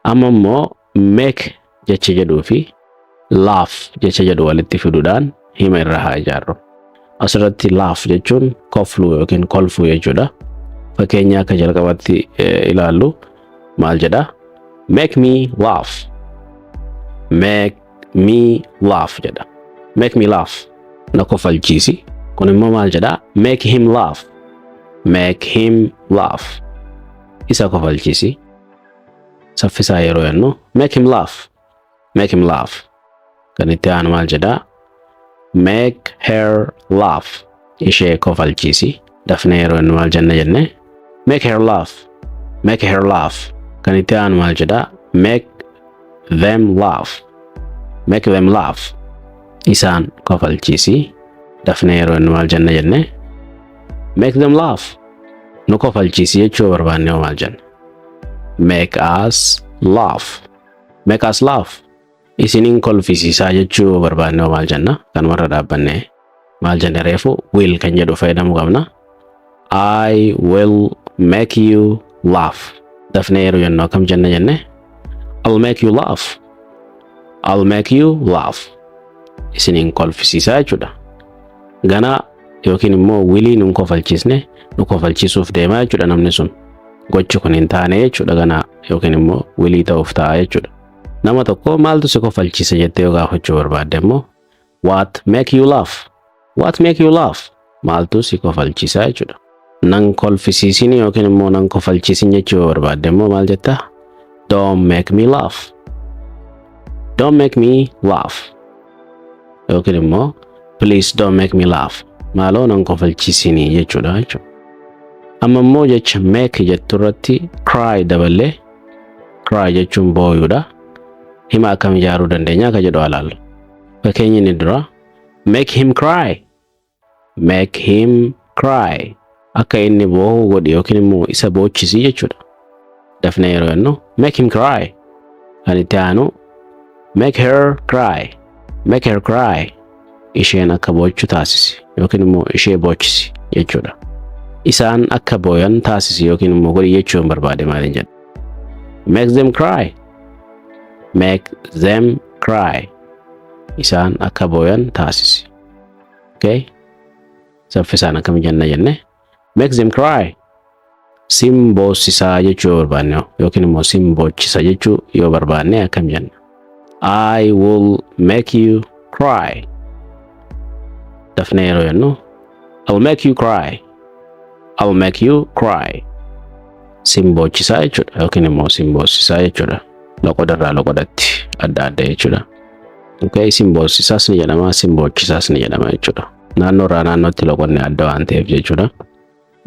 Amma immoo make jecha jedhuu fi laugh jecha jedhu walitti fiduudhaan hima irra haa ijaarru. Asirratti laugh jechuun kofluu yookiin kolfuu jechuudha. Fakkeenya akka jalqabatti ilaallu maal jedha? "Make me laugh." "Make me laugh" jedha. "Make me laugh." Na kofalchiisi. Kun immoo maal jedha? "Make him laugh. Make him laugh." Isa kofalchiisi. Saffisaa yeroo jennu, "Make him laugh. Make him laugh." Kan itti aanu maal jedha? "Make her laugh." Ishee kofalchiisi. Dafnee yeroo jennu maal jenna jenne? "Make her laugh. Make her laugh." Kan itti aanu maal jedha? "Make them laugh. Make them laugh." Isaan kofalchiisi. Dafnee yeroo jennu maal jenna jenne? "Make them laugh." Nu kofalchiisi jechuu barbaanne maal jenna? "Make us laugh. Make us laugh." Isiniin kolfisiisaa jechuu barbaanne maal jenna? Kan warra dhaabbanne maal jenne reefu? Will kan jedhu fayyadamuu qabna. "I will make you laugh." Dafnee yeroo jennu akkam jenna jenne? "I'll make you laugh. I'll make you laugh." Isiniin kolfisiisaa jechuudha. Ganaa yookiin immoo willii nun kofalchiisne, nu kofalchiisuuf deemaa jechuudha namni sun. Gochi kun hin taane jechuudha, ganaa yookiin immoo willii ta'uuf ta'a jechuudha. Nama tokko maaltu si kofalchiisa jettee yoo gaafachuu barbaadde immoo, "What make you laugh? What make you laugh?" Maaltu si kofalchiisa jechuudha. Nan kolfisiisin yookiin immoo nan kofalchiisin jechuu yoo barbaadde immoo maal jettaa? "Don't make me laugh. Don't make me laugh." Yookiin immoo "Please don't make me laugh." Maaloo nan kofalchiisinii jechuudha. Amma immoo jecha make jettu irratti cry daballee, cry jechuun booyuudha. Hima akkam ijaaruu dandeenya akka jedhu ilaallu. Fakkeenyi inni dura, "Make him cry. Make him cry." Akka inni boo'u godhi yookiin immoo isa boochisi jechuudha. Dafnee yeroo jennu, "Make him cry." Kan itti aanu, "Make her cry. Make her cry." Isheen akka boochu taasisi yookiin immoo ishee boochisi jechuudha. Isaan akka booyan taasisi yookiin immoo godhi jechuu hin barbaade maaliin jedha? "Make them cry. Make them cry." Isaan akka booyan taasisi. Okay? Saffisaan akkam jenna jenne? "Make them cry." Sin boossisaa jechuu yoo barbaanne yookiin immoo sin boochisa jechuu yoo barbaanne akkam jenna? "I will make you cry." Dafnee yeroo jennu, "I'll make you cry. I'll make you cry." Sin boochisaa jechuudha yookiin immoo sin boossisaa jechuudha. Loqodarraa loqodatti adda adda jechuudha. Okay, sin boossisaas ni jedhama, sin boochisaas ni jedhama jechuudha. Naannoorraa naannootti loqonni adda waan ta'eef jechuudha.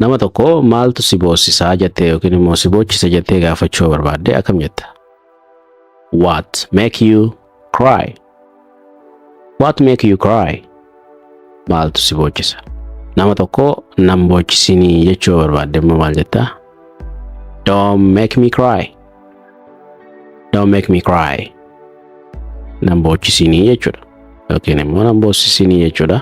Nama tokko maaltu si boossisaa jettee yookiin immoo si boochisa jettee gaafachuu barbaadde akkam jetta? "What make you cry? What make you cry?" Maaltu si boochisa? Nama tokko nan boochisinii jechuu barbaadde immoo maal jettaa? "Don't make me cry. Don't make me cry." Nan boochisinii jechuudha. Yookiin immoo nan boossisinii jechuudha.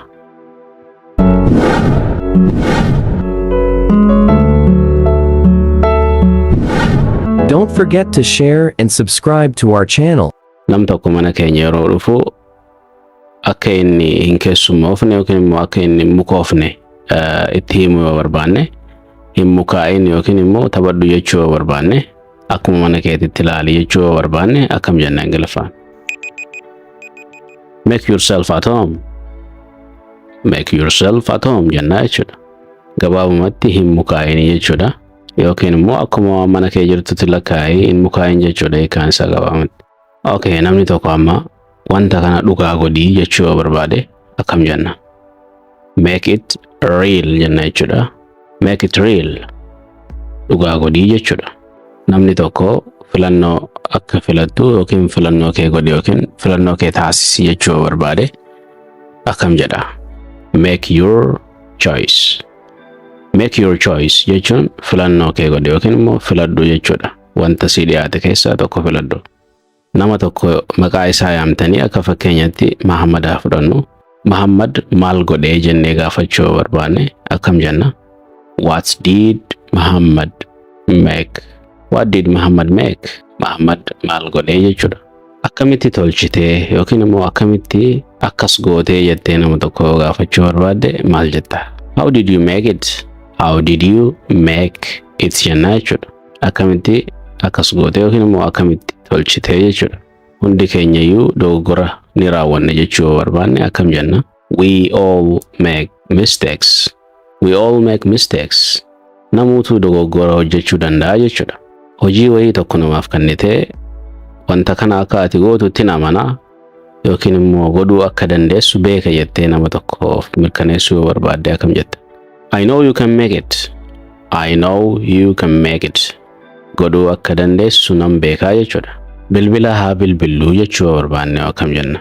Don't forget to share and subscribe to our channel. Nam tokko mana keenya yeroo dhufu akka inni hin keessummoofne yookiin immoo akka inni hin mukoofne itti himuu yoo barbaanne, hin mukaa'in yookiin immoo taphadhu jechuu yoo barbaanne Akkuma mana keetitti ilaali jechuu yoo barbaanne akkam jenna Ingiliffaan? Make yourself at home. Make yourself at home jennaa jechuudha. Gabaabumatti hin mukaa'inii jechuudha. Yookiin immoo akkuma mana kee jirtutti lakkaa'ii hin mukaa'in jechuudha hiikaan isaa gabaabumatti. Okay, namni tokko amma wanta kana dhugaa godhii jechuu yoo barbaade akkam jenna? Make it real jenna jechuudha. Make it real. Dhugaa godhii jechuudha. Namni tokko filannoo akka filattu yookiin filannoo kee godhi yookiin filannoo kee taasisi jechuu yoo barbaade akkam jedha? Make your choice. Make your choice jechuun filannoo kee godhi yookiin immoo filadhu jechuudha. Wanta si dhiyaate keessaa tokko filadhu. Nama tokko maqaa isaa yaamtanii, akka fakkeenyatti Mahammad haa fudhannu. Mahammad maal godhee jennee gaafachuu yoo barbaanne akkam jenna? What did Muhammad make? What did Muhammad make? Muhammad maal godhee jechuudha. Akkamitti tolchitee yookiin immoo akkamitti akkas gootee jettee nama tokko gaafachuu barbaadde maal jetta? How did you make it? How did you make it jennaa jechuudha. Akkamitti akkas gootee yookiin immoo akkamitti tolchitee jechuudha. Hundi keenyayyuu dogoggora ni raawwanne jechuu yoo barbaanne akkam jenna? We all make mistakes. We all make mistakes. Namuutu dogoggora hojjechuu danda'a jechuudha. Hojii wayii tokko namaaf kennitee, wanta kana akka ati gootutti amanaa yookiin immoo godhuu akka dandeessu beeka jettee nama tokkoof mirkaneessuu yoo barbaadde akkam jetta? I know you can make it. I know you can make it. Godhuu akka dandeessu nan beekaa jechuudha. Bilbila haa bilbilluu jechuu yoo barbaanne akkam jenna?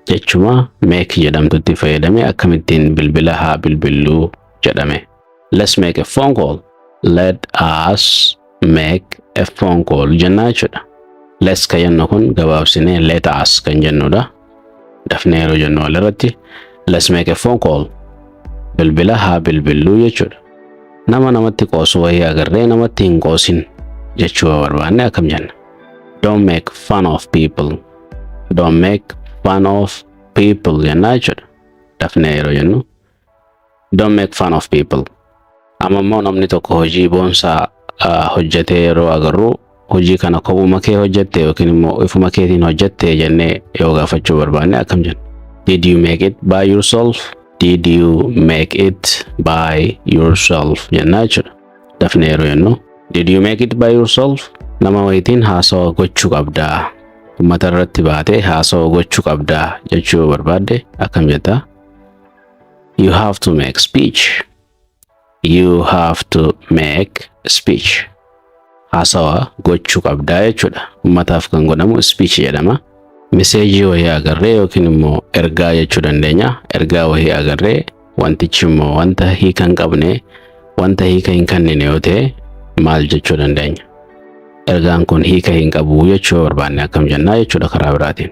Jechuma make jedhamtutti fayyadame akkamittiin bilbila haa bilbilluu jedhame? Let's make a phone call. Let us make a phone call jennaa jechuudha. Let's kan jennu kun gabaabsinee let us kan jennudha. Dafnee yeroo jennu walirratti let's make a phone call. Bilbila haa bilbilluu jechuudha. Nama namatti qoosu wayii agarree namatti hin qoosin jechuu yoo barbaanne akkam jenna? Don't make fun of people. Don't make fun of people jennaa jechuudha. Dafnee yeroo jennu don't make fun of people. Amma immoo namni tokko hojii boonsaa hojjetee yeroo agarru, hojii kana kophuma kee hojjette yookiin immoo ifuma keetiin hojjette jennee yoo gaafachuu barbaanne akkam jenna? Did you make it by yourself? Did you make it by yourself jennaa jechuudha. Dafnee yeroo jennu did you make it by yourself? Nama wayitiin haasawa gochuu qabdaa. Uummata irratti baatee haasawa gochuu qabdaa jechuu yoo barbaadde akkam jettaa? You have to make speech. You have to make speech. Haasawa gochuu qabdaa jechuudha. Uummataaf kan godhamu speech jedhama. Message wayii agarree yookiin immoo ergaa jechuu dandeenya. Ergaa wayii agarree wantichi immoo wanta hiika hin qabne, wanta hiika hin kennine yoo ta'e maal jechuu dandeenya? Ergaan kun hiika hin qabu jechuu yoo barbaanne akkam jennaa jechuudha karaa biraatiin?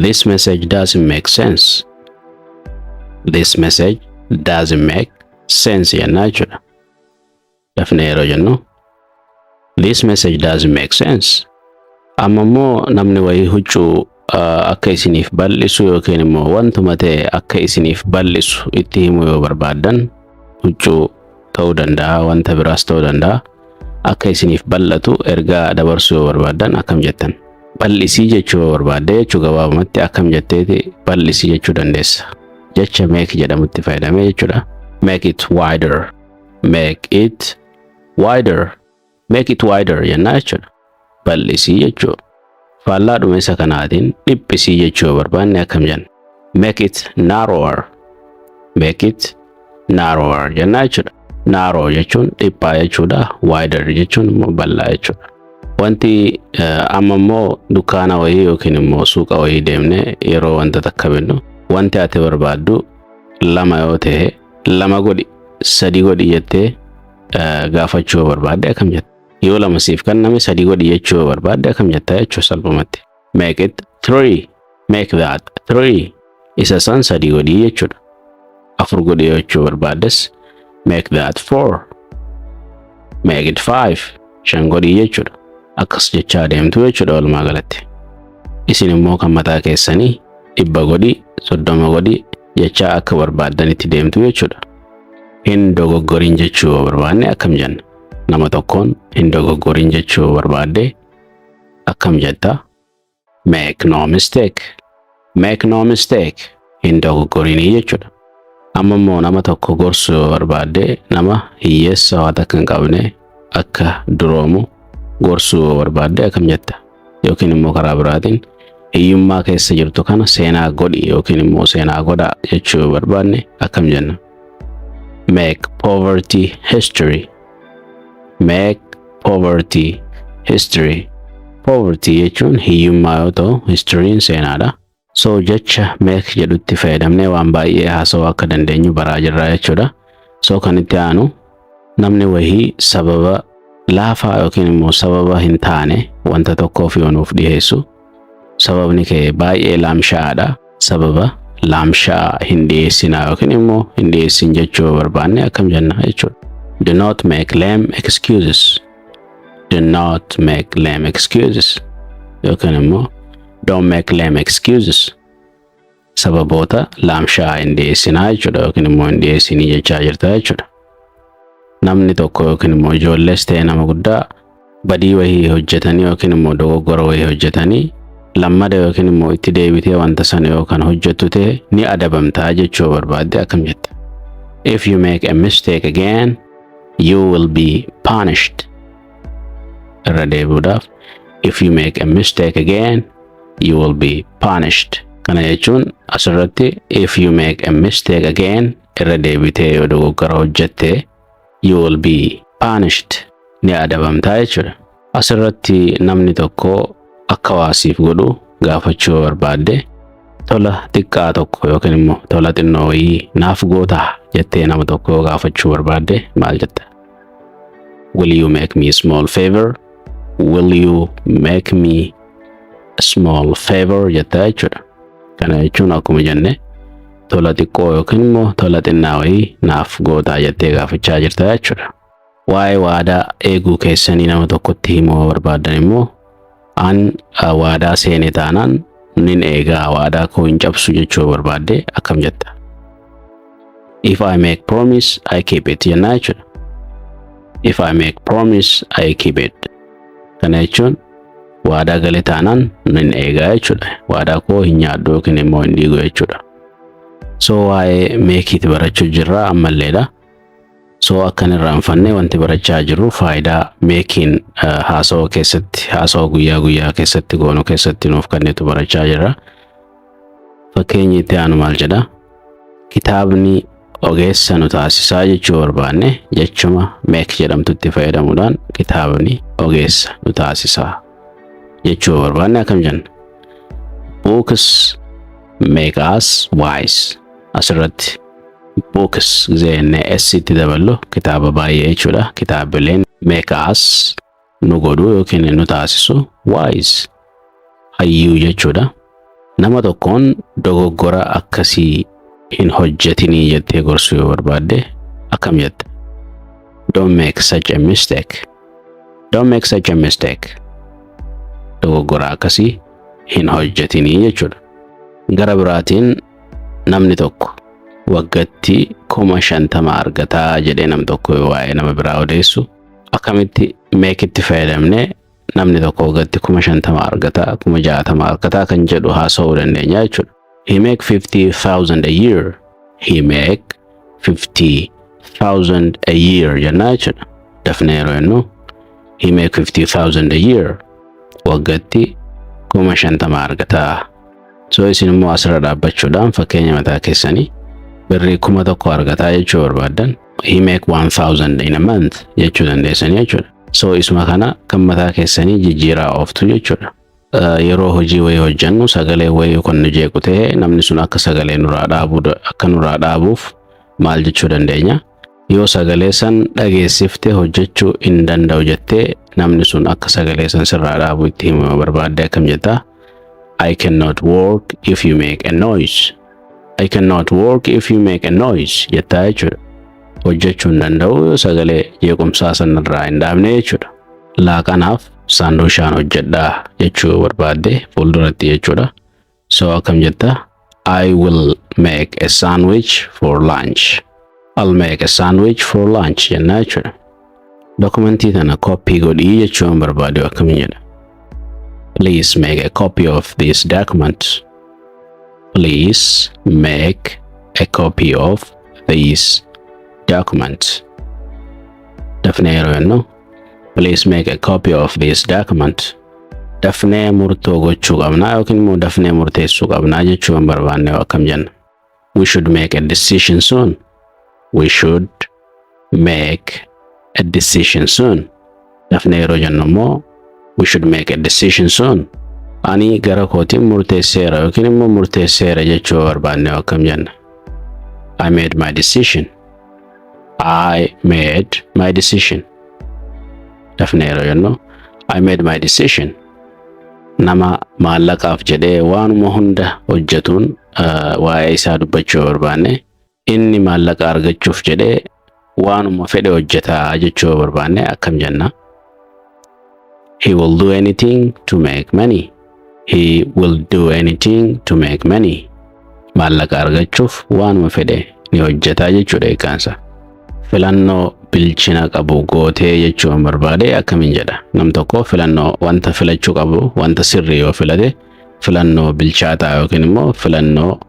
This message doesn't make sense. This message doesn't make sense jennaa jechuudha. Dafnee yeroo jennu this message doesn't make sense. Amma immoo namni wayii huccuu akka isiniif bal'isu yookiin immoo wantuma ta'e akka isiniif bal'isu itti himuu yoo barbaaddan, huccuu ta'uu danda'a, wanta biraas ta'uu danda'a, akka isiniif bal'atu ergaa dabarsuu yoo barbaaddan akkam jettan? Bal'isii jechuu yoo barbaadde jechuu, gabaabumatti akkam jetteeti bal'isii jechuu dandeessa? Jecha make jedhamutti fayyadamee jechuudha. Make it wider. Make it wider. Make it wider jennaa jechuudha. Bal'isii jechuudha. Faallaa dhumeessa kanaatiin dhiphisii jechuu yoo barbaanne akkam jenna? Make it narrower. Make it narrower jennaa jechuudha. Narrow jechuun dhiphaa jechuudha. Wider jechuun immoo bal'aa jechuudha. Wanti amma immoo dukkaana wayii yookiin immoo suuqa wayii deemnee yeroo wanta takka binnu, wanti ati barbaaddu lama yoo ta'e, lama godhi, sadi godhi jettee gaafachuu yoo barbaadde akkam jetta? Yoo lama siif kenname, sadi godhi jechuu yoo barbaadde akkam jetta jechuu salphumatti? Make it three. Make that three. Isa san sadi godhi jechuudha. Afur godhi jechuu barbaaddes make that four. Make it five. Shan godhi jechuudha. Akkas jechaa deemtu jechuudha walumaa galatti. Isin immoo kan mataa keessanii 100 godhi, 30 godhi jechaa akka barbaaddanitti deemtu jechuudha. Hin dogoggorin jechuu yoo barbaanne akkam jenna? Nama tokkoon hin dogoggorin jechuu barbaadde akkam jetta? Make no mistake. Make no mistake. Hin dogoggorinii jechuudha. Amma immoo nama tokko gorsuu yoo barbaadde, nama hiyyeessa waan akka hin qabne akka duroomu gorsuu yoo barbaadde akkam jetta? Yookiin immoo karaa biraatiin hiyyummaa keessa jirtu kana seenaa godhi yookiin immoo seenaa godhaa jechuu yoo barbaanne akkam jenna? Make poverty history. Make poverty history. Poverty jechuun hiyyummaa yoo ta'u, historyn seenaadha. So jecha make jedhutti fayyadamnee waan baay'ee haasawuu akka dandeenyu baraa jirra jechuudha. So kan itti aanu, namni wayii sababa laafaa yookiin immoo sababa hin taane wanta tokkoof yoo nuuf dhiyeessu, sababni kee baay'ee laamsha'aadha. Sababa laamsha'aa hin dhiyeessinaa yookiin immoo hin dhiyeessin jechuu yoo barbaanne akkam jenna jechuudha. Do not make lame excuses. Do not make lame excuses. Yookiin immoo don't make lame excuses. Sababoota laamsha'aa hin dhiyeessinaa jechuudha yookiin immoo hin dhiyeessinii jechaa jirta jechuudha. Namni tokko yookiin immoo ijoollees ta'e nama guddaa badii wayii hojjetanii yookiin immoo dogoggora wayii hojjetanii, lammada yookiin immoo itti deebitee wanta sana yookaan hojjettu ta'e ni adabamtaa jechuu barbaadde akkam jetta? If you make a mistake again, you will be punished. Irra deebi'uudhaaf, if you make a mistake again, you will be punished. Kana jechuun asirratti if you make a mistake again, irra deebitee yoo dogoggora hojjette, you will be punished, ni adabamtaa jechuudha. Asirratti namni tokko akka waasiif godhu gaafachuu yoo barbaadde, tola xiqqaa tokko yookiin immoo tola xinnoo wayii naaf gootaa jettee nama tokko yoo gaafachuu barbaadde maal jetta? Will you make me a small favor? Will you make me a small favor jetta jechuudha. Kana jechuun akkuma jenne tola xiqqoo yookiin immoo tola xinnaa wayii naaf gootaa jettee gaafachaa jirta jechuudha. Waa'ee waadaa eeguu keessanii nama tokkotti himuu barbaaddan immoo, an waadaa seene taanaan nin eegaa, waadaa koo hin cabsu jechuu barbaadde akkam jetta? If I make promise, I keep it jennaa jechuudha. If I make promise, I keep it. Kana jechuun waadaa gale taanaan nin eegaa jechuudha. Waadaa koo hin nyaadhu yookiin immoo hin diigu jechuudha. So waa'ee make itti barachuu jirra ammalleedha. So akkan irraanfanne, wanti barachaa jirru faayidaa makeiin haasawaa keessatti, haasawaa guyyaa guyyaa keessatti goonu keessatti nuuf kennitu barachaa jirra. Fakkeenyi itti aanu maal jedha? Kitaabni ogeessa nu taasisaa jechuu barbaanne, jechuma make jedhamtutti fayyadamuudhaan kitaabni ogeessa nu taasisaa jechuu barbaanne akkam jenna? Books make us wise. Asirratti books jennee s itti daballu kitaaba baay'ee jechuudha. Kitaabileen make us nu godhu yookiin nu taasisu, wise hayyuu jechuudha. Nama tokkoon dogoggora akkasii hin hojjetinii jettee gorsuu yoo barbaadde akkam jetta? Don't make such a mistake. Don't make such a mistake. Dogoggora akkasii hin hojjetinii jechuudha. Gara biraatiin namni tokko waggatti 50,000 argataa jedhee nam tokko yoo waa'ee nama biraa odeessu, akkamitti make itti fayyadamne namni tokko waggatti 50,000 argataa, 60,000 argataa kan jedhu haasa'uu dandeenya jechuudha. He make 50,000 a year. He make 50,000 a year jennaa jechuudha. Dafnee yeroo jennu, he make 50,000 a year. Waggatti 50,000 argataa. So isin immoo asirra dhaabbachuudhaan fakkeenya mataa keessanii birrii 1,000 argataa jechuu barbaaddan, he make 1000 in a month jechuu dandeessanii jechuudha. So isuma kana kan mataa keessanii jijjiiraa ooftu jechuudha. Yeroo hojii wayii hojjennu sagalee wayii kan nu jeequ ta'e, namni sun akka sagalee nurraa dhaabuu akka nurraa dhaabuuf maal jechuu dandeenya? Yoo sagalee san dhageessiftee hojjechuu hin danda'u jettee, namni sun akka sagalee san sirraa dhaabu itti himuu barbaadde akkam jettaa? I cannot work if you make a noise. I cannot work if you make a noise jettaa jechuudha. Hojjechuu hin danda'u yoo sagalee jeequmsaa sanarraa hin dhaabne jechuudha. Laaqanaaf saanduushaan hojjedhaa jechuu barbaadde fuulduratti jechuudha. So akkam jettaa? I will make a sandwich for lunch. I'll make a sandwich for lunch jennaa jechuudha. Dokumentii tana koppii godhii jechuun barbaade akkamiin jedha? Please make a copy of this document. Please make a copy of this document. Dafnee yeroo jennu, "Please make a copy of this document." Dafnee murtoo gochuu qabnaa yookiin immoo dafnee murteessuu qabnaa jechuu hin barbaanne akkam jenna? We should make a decision soon. We should make a decision soon. Dafnee yeroo jennu immoo, "We should make a decision soon." Ani gara kootiin murteesseera yookiin immoo murteesseera jechuu barbaanne akkam jenna? I made my decision. I made my decision. Dafnee yeroo jennu, "I made my decision." Nama maallaqaaf jedhee waanuma hunda hojjetuun waa'ee isaa dubbachuu barbaanne, inni maallaqa argachuuf jedhee waanuma fedhe hojjetaa jechuu barbaanne akkam jenna? He will do anything to make money. He will do anything to make money. Maallaqa argachuuf waanuma fedhe ni hojjetaa jechuudha hiikkaansa. Filannoo bilchina qabu gootee jechuun barbaade akkamiin jedha? Nam tokko filannoo wanta filachuu qabu, wanta sirrii yoo filate, filannoo bilchaataa yookiin immoo filannoo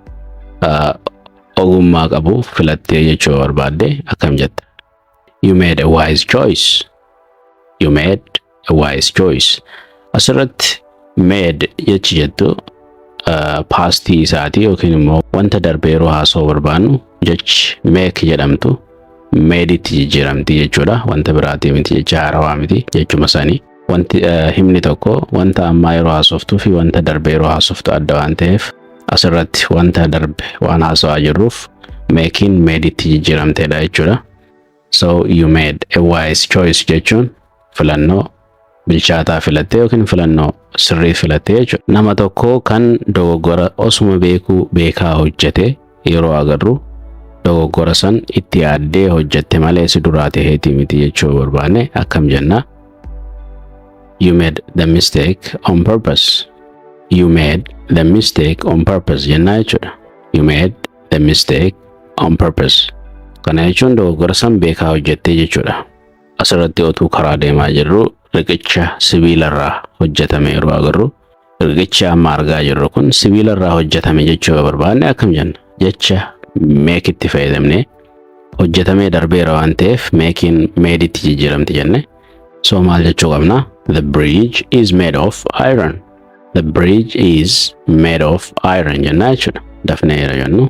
ogummaa qabu filattee jechuu barbaadde akkam jetta? You made a wise choice. You made a wise choice. Asirratti "made" jechi jettu pastii isaatii yookiin immoo wanta darbe yeroo haasa'uu barbaannu jechi "make" jedhamtu "made" itti jijjiiramti jechuudha. Wanta biraatii miti, jecha haarawaa miti, jechuma sanii. Wanti himni tokko wanta ammaa yeroo haasoftuu fi wanta darbe yeroo haasoftu adda waan ta'eef, asirratti wanta darbe waan haasawaa jirruuf "make" "made" itti jijjiiramteedha jechuudha. So "you made a wise choice" jechuun filannoo bilchaataa filattee yookiin filannoo sirrii filattee jechuudha. Nama tokko kan dogoggora osuma beekuu beekaa hojjete yeroo agarru, dogoggora san itti yaaddee hojjette malee si duraa ta'eetii miti jechuu barbaanne akkam jenna? You made the mistake on purpose. "You made the mistake on purpose" jennaa jechuudha. "You made the mistake on purpose." Kana jechuun dogoggora san beekaa hojjettee jechuudha. Asirratti otuu karaa deemaa jirru riqicha sibiilarraa hojjetame yeroo agarru, riqicha amma argaa jirru kun sibiilarraa hojjetame jechuu barbaanne akkam jenna? Jecha "make" itti fayyadamne, hojjetamee darbeera waan ta'eef "make" "made" itti jijjiiramti jenne. So maal jechuu qabna? The bridge is made of iron. "The bridge is made of iron" jennaa jechuudha. Dafnee yeroo jennu,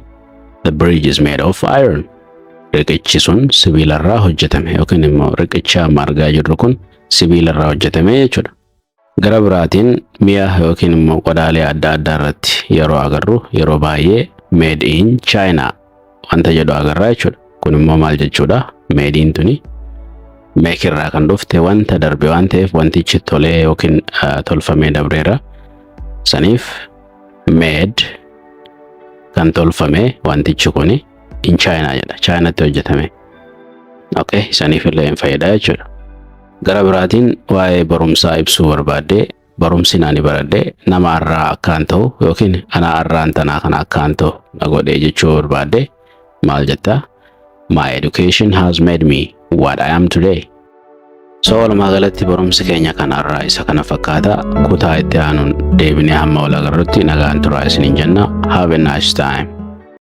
"The bridge is made of iron." Riqichi sun sibiilarraa hojjetame yookiin immoo riqicha amma argaa jirru kun sibiilarraa hojjetame jechuudha. Gara biraatiin mi'a yookiin immoo qodaalee adda addaa irratti yeroo agarru, yeroo baay'ee "Made in China" wanta jedhu agarra jechuudha. Kun immoo maal jechuudha? "Made in" tuni "make" irraa kan dhufte, wanta darbe waan ta'eef, wantichi tolee yookiin tolfamee dabreera. Saniif "made" kan tolfame wantichi kuni "in China" jedha. Chaayinaatti hojjetame. Okay, saniif illee hin fayyada jechuudha. Gara biraatiin waa'ee barumsaa ibsuu barbaadde, barumsi ani baradhe nama har'aa akkaan ta'u yookiin ana har'aan tanaa kana akkaan ta'u na godhe jechuu barbaadde maal jettaa? My education has made me what I am today. So walumaa galatti barumsi keenya kanarraa isa kana fakkaata. Kutaa itti aanuun deebinee hamma wal agarrutti nagaan turaa isiniin jenna. Have a nice time.